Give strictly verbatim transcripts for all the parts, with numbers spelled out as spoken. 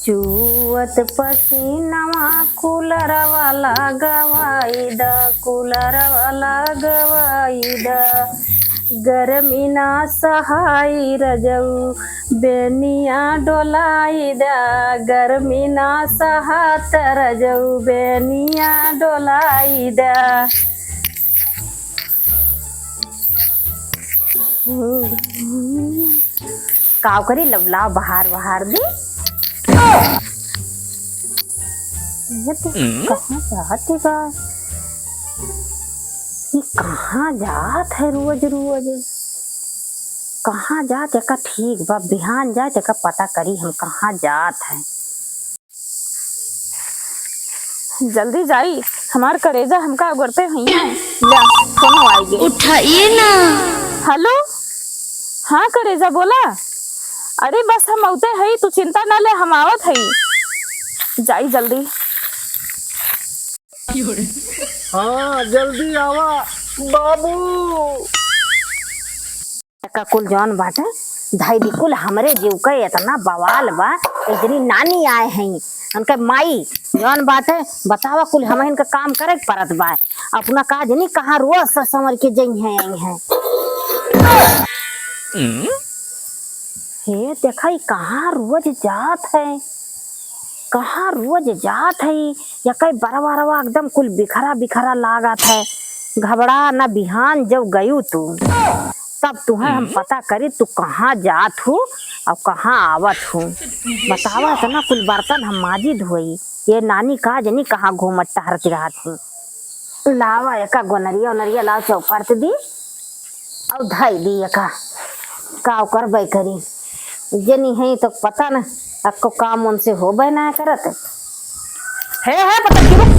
चुअत पसीनवा कूलरवा लगवाई द, कूलरवा लगवाई द। गर्मी ना सहाई रजऊ, बेनिया डोलाई द। गर्मी ना सहात रजऊ, बेनिया डोलाई द। काव करी, लवलाव बहार बहार दी। ये तो हम्म? कहाँ जात है बा? ये कहाँ जात है रोज रोज? कहाँ जात, एका ठीक बा, बिहान जात, एका पता करी हम कहाँ जात है। जल्दी जाई, हमार करेजा हमका अगरते हुई है। जा, फोनो आई गे। उठाइए ना। हेलो, हाँ करेजा बोला। अरे बस हम औते हई, तू चिंता ना ले, हम आवत हई। जाई जल्दी। हाँ, जल्दी आवा बाबू। का कुल जौन बाटे, धई दी कुल हमरे जीव का एतना बवाल बा। एक जनी नानी आए हैं, उनके माई जौन बाटे, बतावा कुल हमहिन का काम करे के परत बा। अपना का जनी कहाँ रोज से संवर के जई हैं, आई हैं। हे देखा, ई कहाँ रोज जात है, कहाँ रोज जात है, या कई बरवा रवा एकदम कुल बिखरा बिखरा लागत है। घबरा न, बिहान जब गयू तू, तब तुहे हम हम्म। पता करी तू कहाँ जात हू और कहाँ आवत हू। बतावा, इतना कुल बर्तन हम माजी धोई, ये नानी का जनी कहाँ घूमत टहरत रहत हूँ। लावा एका गोनरिया ओनरिया लावा चौपट दी और धई दी एका। का करबे करी, जनी है तो पता न, अक्को काम उनसे होबे ना करत। हे, हे, पता की रुक।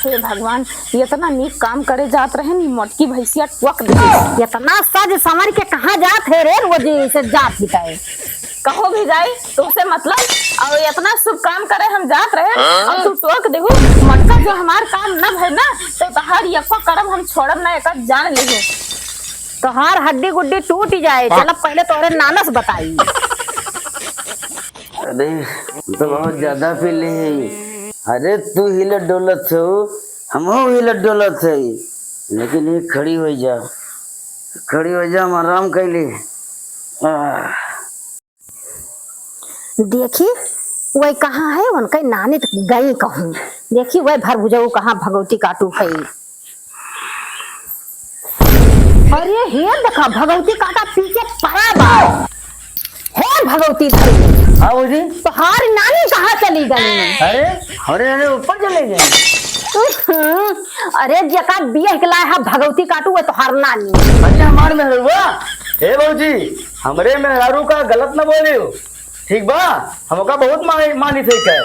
हे भगवान, ये इतना नीक काम करे जात रहे नी, मोटकी भैंसिया टोक दे। इतना सज संवर के कहाँ जात है रे, वो जी से जात ही है। कहो भी जाई, तुमसे मतलब, और इतना शुभ काम करे हम जात रहे, हाँ? और तू टोक देहू, मटका जो हमार काम न भय ना, तो तहार यक्को करम हम छोड़ब ना, एका जान लेहू। तोहार हड्डी गुड्डी टूट जाए, हाँ। चल अब पहले तोहरे नानस बताई। अरे, तो बहुत ज्यादा पी ले है। अरे, तू हिलत डोलत हो, हमहू हिलत डोलत है, लेकिन ये खड़ी हो जा, खड़ी हो जा, हम आराम कैली। आह। देखी, वही कहाँ है, उनके नानी त गई कहूँ। देखी, वही भर भुजऊ कहाँ भगवती काटू है। अरे, हे देखा, भगवती काटा पी के परा बा। हे भगवती धरी। हाँ, भौजी। तोहार नानी कहाँ चली गई? अरे, अरे, अरे, ऊपर चले गए। हम्म, अरे, जेका बियाह के लाए है भगवती काटू, वो तोहार नानी। अरे, हमार मेहरुआ। हे भौजी, हमरे मेहरारू का गलत न बोलियो, ठीक बा? हमका बहुत मानी, मानी थे के।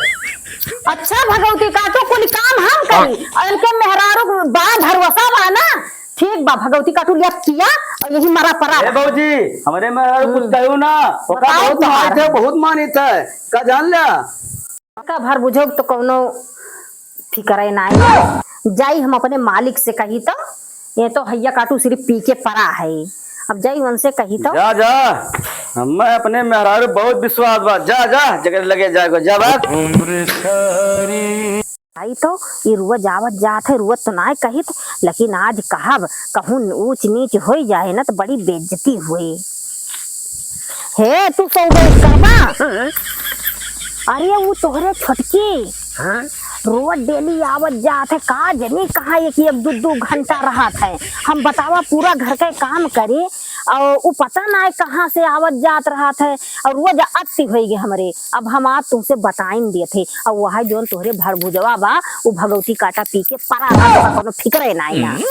अच्छा भगवती काटू, कुल काम हम करी, और इनके मेहरारू बा भरोसा बा ना? ठीक बा, भगवती काटू लिया किया और यही मरा परा ए रहा। भौजी, हमरे मेहरारू कुछ हम्म। कहू ना, ओका बताओ बहुत मानी तुम्हारा। थे, बहुत मानी थे, का जान ला? का भर बुझो तो कौनो फिकर है ना। जाई हम अपने मालिक से कही तो, ये तो हैया काटू सिर्फ पी के परा है। अब जाई उनसे कही तो। जा, जा, हमें अपने मेहरारू बहुत विश्वास बा। जा, जा, जगह लगे जाए को, जा बात। भाई तो ये रोज आवत जात है, रोज तो नाय कहित, लेकिन आज कहब, कहूँ ऊंच नीच होई जाए ना तो बड़ी बेइज्जती हुए। हे, तू सौ बेर करबा? अरे, वो तोहरे छोटकी हाँ? रोज डेली आवत जात है, का जनी कहाँ एक, एक दू दू घंटा रहत है। हम बतावा, पूरा घर के काम करे और वो पता ना है कहाँ से आवत जात रहत है और रोज अति होई गे हमरे। अब हम आज तुमसे बताइन देत है, और वह जोन तोहरे भर भुजवा बा, वो भगवती काटा पी के परा रहत बा, कोनो फिक्रे ना है ना। हम्म।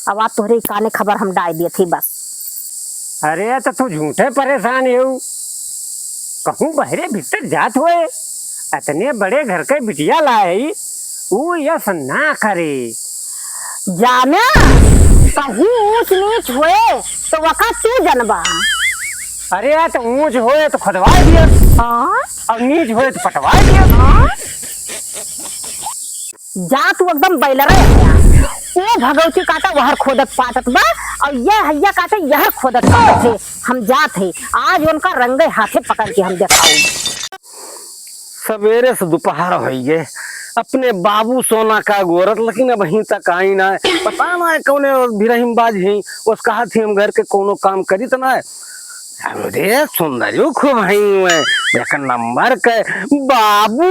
अब आज तोहरे काने खबर हम डाल देत है बस। अरे, तो तू झूठे परेशान हेऊ। कहूँ बहरे भीतर जात हुए, अतने बड़े घर के बिटिया लाए, ऊ यस ना करे। जाना, कहूँ ऊंच नीच हुए, तो वका तू जनबा। अरे, तो ऊंच होए तो खोदवा दिया। हाँ? और नीच होए तो पटवा दिया। हाँ? जा तू एकदम बैलरे है। ओ भगवती काटा वहर खोदत पाटत बा, और यह हैया काटे यहर खोदत पाटत है। हम जात है, आज उनका रंगे हाथे पकड़ के हम देखाऊ। सवेरे से दोपहर होइ गए, अपने बाबू सोना का गोरत, लेकिन अबहीं तक आई ना। पता ना है कौने बिरहिम बाज ही, उस कहा थी हम घर के कोनो काम करी तो ना है। अरे सुंदरियो खूब हई हुए, एक नंबर के। बाबू,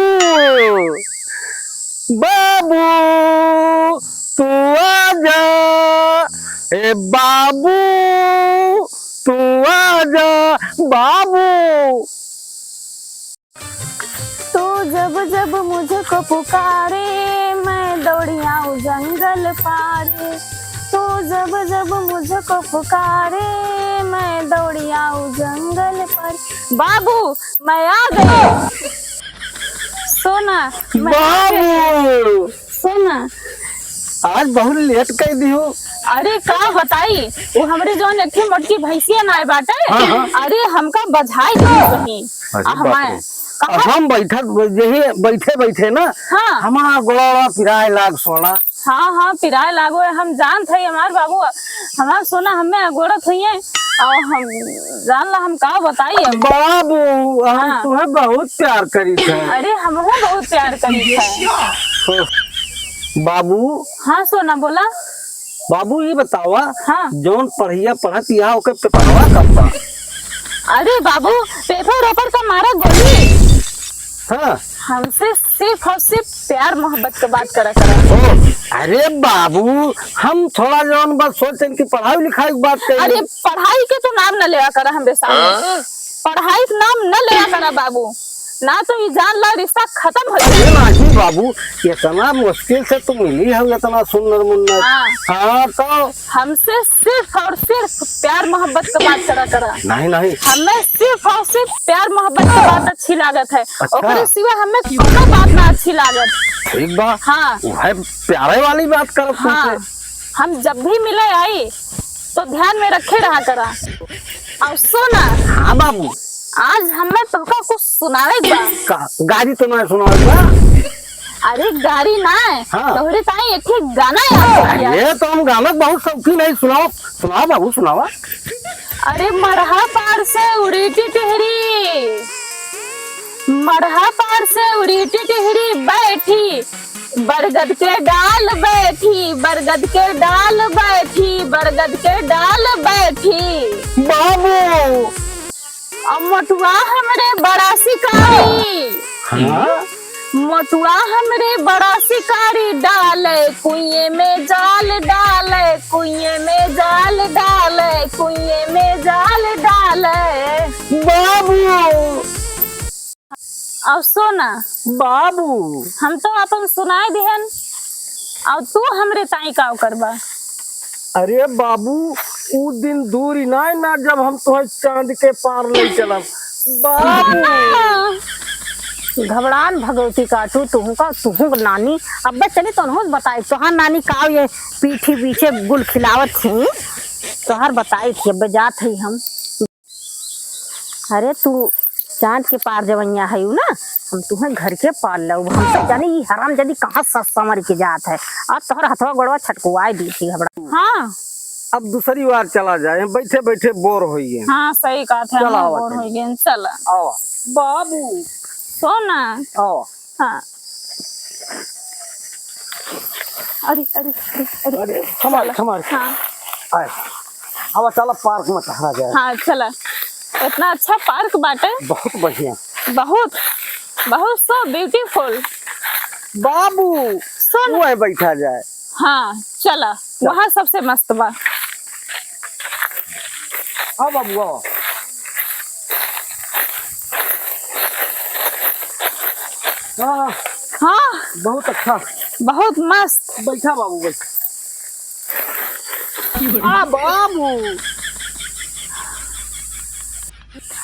बाबू, तू आजा, ए बाबू, तू आजा, बाबू। तू जब जब मुझको पुकारे, मैं दौड़ी आऊं जंगल पार। तू जब जब मुझको पुकारे, मैं दौड़ी आऊं जंगल पार। बाबू, मैं आ गई। सोना, मैं आ गई। बाबू! सोना। आज बहुत लेट कर दी हो। अरे का बताई, वो हमरे जौन एक ठे मोटकी भैंसिया नाय बाटे, हाँ, हाँ। अरे हमका बझाई दी कहीं। अरे आ बाप हमारे रे। कहाँ? हम बैठत, यही बैठे बैठे ना, हाँ। हमारा गोड़ा पिराए लाग सोना। हाँ, हाँ, पिराए लागो है, हम जानत है हमार बाबू, हमार सोना हमें अगोड़त हुई है, और हम जान ला हम का बताई अब। बाबू, हम हाँ। तुम्हें बहुत प्यार करी थे। अरे हमहू बहुत प्यार करी थे। बाबू। हाँ सोना बोला। बाबू ये बतावा, हाँ। जौन पढ़िया पढ़त या ओकर पेपरवा कब बा? अरे बाबू, पेपर ओपर का मारा गोली। हाँ। हमसे सिर्फ और सिर्फ प्यार मोहब्बत के बात करा करा। ओ, अरे बाबू, हम थोड़ा जौन बस सोचें कि पढ़ाई लिखाई की बात करी। अरे पढ़ाई के तो नाम न लेवा करा हमरे सामने। हाँ? पढ़ाई के नाम न लेवा करा बाबू, ना तो ई जान ला रिश्ता खत्म हो जाए। अरे नाही बाबू, इतना मुश्किल से तू मिली है, इतना सुंदर मुन्नर। हाँ। हाँ तो हमसे सिर्फ और सिर्फ प्यार मोहब्बत के बात करा करा। नहीं, नहीं। हमें सिर्फ और सिर्फ प्यार मोहब्बत के बात अच्छी लागत है। अच्छा। ओकरे सिवा हमें कोनो बात ना अच्छी लागत। ठीक बा। हाँ। वह प्यारे वाली बात करब हाँ। तुमसे। हम जब भी मिले आई तो ध्यान में रखे रहा करा। और सोना। हाँ बाबू। आज हमें तुमका कुछ सुनावे बा। का? गारी तो ना सुनावे बा। अरे गारी ना है, हाँ। तोहरे ताई एक ठे गाना याद आ गया। ये तो हम गाना बहुत शौकीन है, सुनाओ, सुनाओ बाबू, सुनावा। अरे मरहा पार से उड़ी टिटहरी, मरहा पार से उड़ी टिटहरी बैठी बरगद के डाल बैठी, बरगद के डाल बैठी, बरगद के डाल बैठी। बाबू। अब मोटुआ हमरे बड़ा शिकारी। हाँ? मोटुआ हमरे बड़ा शिकारी डाले, कुइये में जाल डाले, कुइये में जाल डाले, कुइये में जाल डाले। बाबू। अब सोना। बाबू। हम तो अपन सुनाए दिहन, अब तू हमरे ताई का करबा? अरे बाबू, ऊ दिन दूर ही ना, ना जब हम तोहे चांद के पार ले चलब। बाबू। घबरान भगवती काटू, तुहू का, तुहू का नानी। अब्बे चली तो नहुस बताई, तोहार नानी का ये पीठी पीछे गुल खिलावत थी, तोहार बताई थी, अब्बे जात ही हम। अरे तू चांद के पार जवैया है ना, हम तुहे घर के पार लब। हम सब जाने ई हराम जदी कहाँ से समर के जात है। आज तोहर हथवा गोड़वा छटकुआए दी थी घबरा। हाँ। अब दूसरी बार चला जाए, बैठे बैठे बोर होइए। हाँ, सही कहत है, चला हम आवत बोर है। होइए, चला। आवा। बाबू। सोना। आवा। हाँ। अरे, अरे, अरे, अरे। अरे, हमारे, हमारे। हाँ। आए। अब चला पार्क में टहरा जाए। हाँ, चला। इतना अच्छा पार्क बाटे। बहुत बढ़िया। बहुत, बहुत so beautiful। बाबू, सुन। वो है बैठा जाए। हाँ, चला। चल। वहाँ सबसे मस्त बा। हाँ बाबू, आओ। हाँ। हाँ। बहुत अच्छा। बहुत मस्त। बैठा बाबू, बैठा। आ बाबू।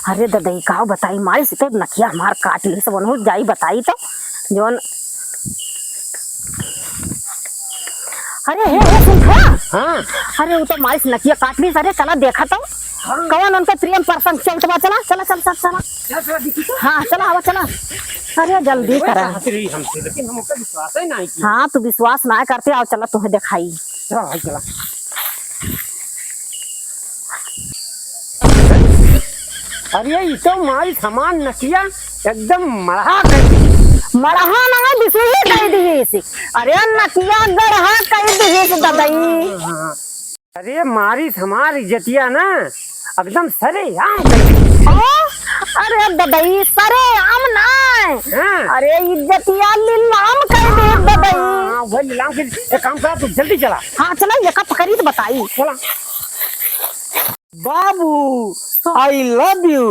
अरे ददई, का बताई, माई से तो नकिया हमार काट ली, सब उन्हों जाई बताई तो, जौन अरे हे, हे, सुन, हाँ। हाँ। अरे, वो तो माई से नकिया काट ली। अरे, चला देखा तो। हाँ। कवन उनके प्रेम प्रसंग चलत बा। चला, चला, चला, चला, चला। चला, चला, देखी तो। हाँ, चला, आवा, चला। अरे, जल्दी वही करा। कहत रही हमसे, लेकिन हम ओकर विश्वास ही नहीं किया। हाँ, तू विश्वास ना करते, आओ, चला, तुहे देखाई। चला भाई, चला। अरे, ई तो मारी समान नकिया एकदम मड़हा कर दी। मड़हा ना, बिसुही कर दी इसी। अरे, नकिया गड़हा कर दी इसी, ददई। हाँ, हाँ। अरे मारी हमार इज्जतिया ना एकदम सरेआम कर दी। ओ, अरे ददई, सरेआम ना। हाँ। अरे इज्जतिया लीलाम कर दी ददई। हाँ, वही लीलाम कर दी। एक काम करा, तू जल्दी चला। हाँ, चला, ये का पकड़ी तो बताई। चला। बाबू, I love you।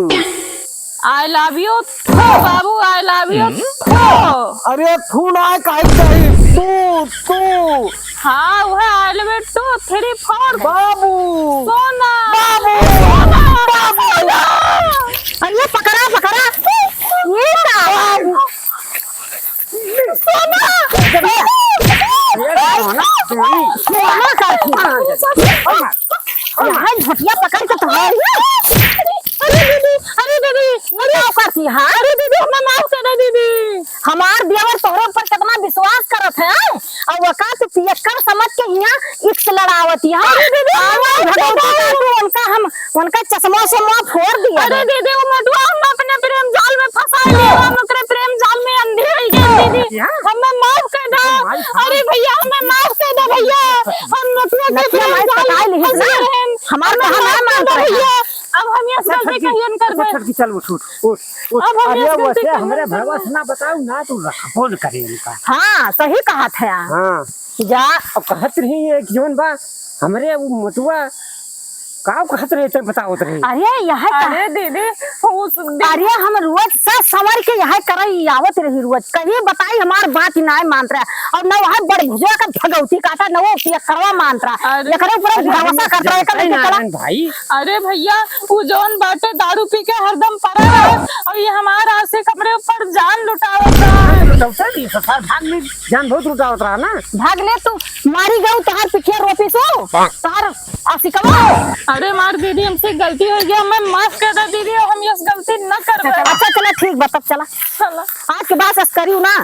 I love you too, बाबू, I love you too। अरे, तू ना कहे चाहिए, तू, तू। हाँ, वह I love you two, three, four। बाबू। सोना। बाबू। सोना। बाबू। सोना। अरे, पकड़ा, पकड़ा। ये का? बाबू। सोना। ये सोना, सोना, सोना करती। यहाँ झोटिया पकड़ के तो है। अरे दीदी, अरे दीदी, अरे का करती है? अरे दीदी, हमें माफ कर दे दीदी। हमार देवर तोहरे ऊपर कितना विश्वास करत है, और वो का तू पियक्कड़ समझ के यहाँ इश्क लड़ावती है। अरे दीदी, आवा भगवती का तू उनका हम उनका चश्मा से मुंह फोड़ दिया अरे है। दीदी, वो मटुआ हम अपने प्रेम जाल में फंसा लिया, हम ओकरे प्रेम जाल में अंधी हो गए दीदी, क्या? हमें माफ कर दो। तुम्हारी अरे भैया, हमें माफ कर दो भैया, हम मटुआ के नथिया प्रेम माई जाल पटाई में लिहिस फंसे ना, रहे हैं। हमार हमें कहा ना माफ कर मानत दो रहे। भैया, अब हम ये अच्छा, गलती छटकी, कहियो न करबे। अच्छा, छटकी, चल उठ, उठ, उठ, उठ। अब हम अरे ये गलती वैसे कहियो हमरे न करबे। भगवा से ना बताऊ ना, तू रखबो न करे इनका। हाँ, सही कहत है। हाँ। जा। अब कहत रही है कि जौन बा, हमरे वो मटुआ, का कहत रहे, ते बतावत रहे। अरे, यह का-, अरे दीदी, उस दिन अरे, हम रोज सज संवर के यह करई आवत रही रोज। कहीं बताई हमार बात ही नाय मानत रहे। और न वह बड़ भुजवा का भगवती काटा, न वो पियक्कड़वा मानत रहे। अरे, एकरे ऊपर अरे, भरोसा हम करत रहे, जब एकरे नहीं चला। नारायण भाई। अरे भैया, वो जौन बाटे दारू पी के हरदम पड़ा रहे, और ये हमार आशिक हमरे ऊपर जान लुटावत रहा। लुटावत रहा, ये ससुराल भाग में जान बहुत लुटावत रहा ना। भाग ले तू, मारी गऊ तोहार पिठिया रोपी सो, तोहार आशिकवा। अरे मार दीदी, हमसे गलती हो गया, हमें माफ कर दे दीदी, और हम ये गलती न करबे। अच्छा, चला, ठीक बा, तब चला। चला। आज के बाद ऐसा करियो ना।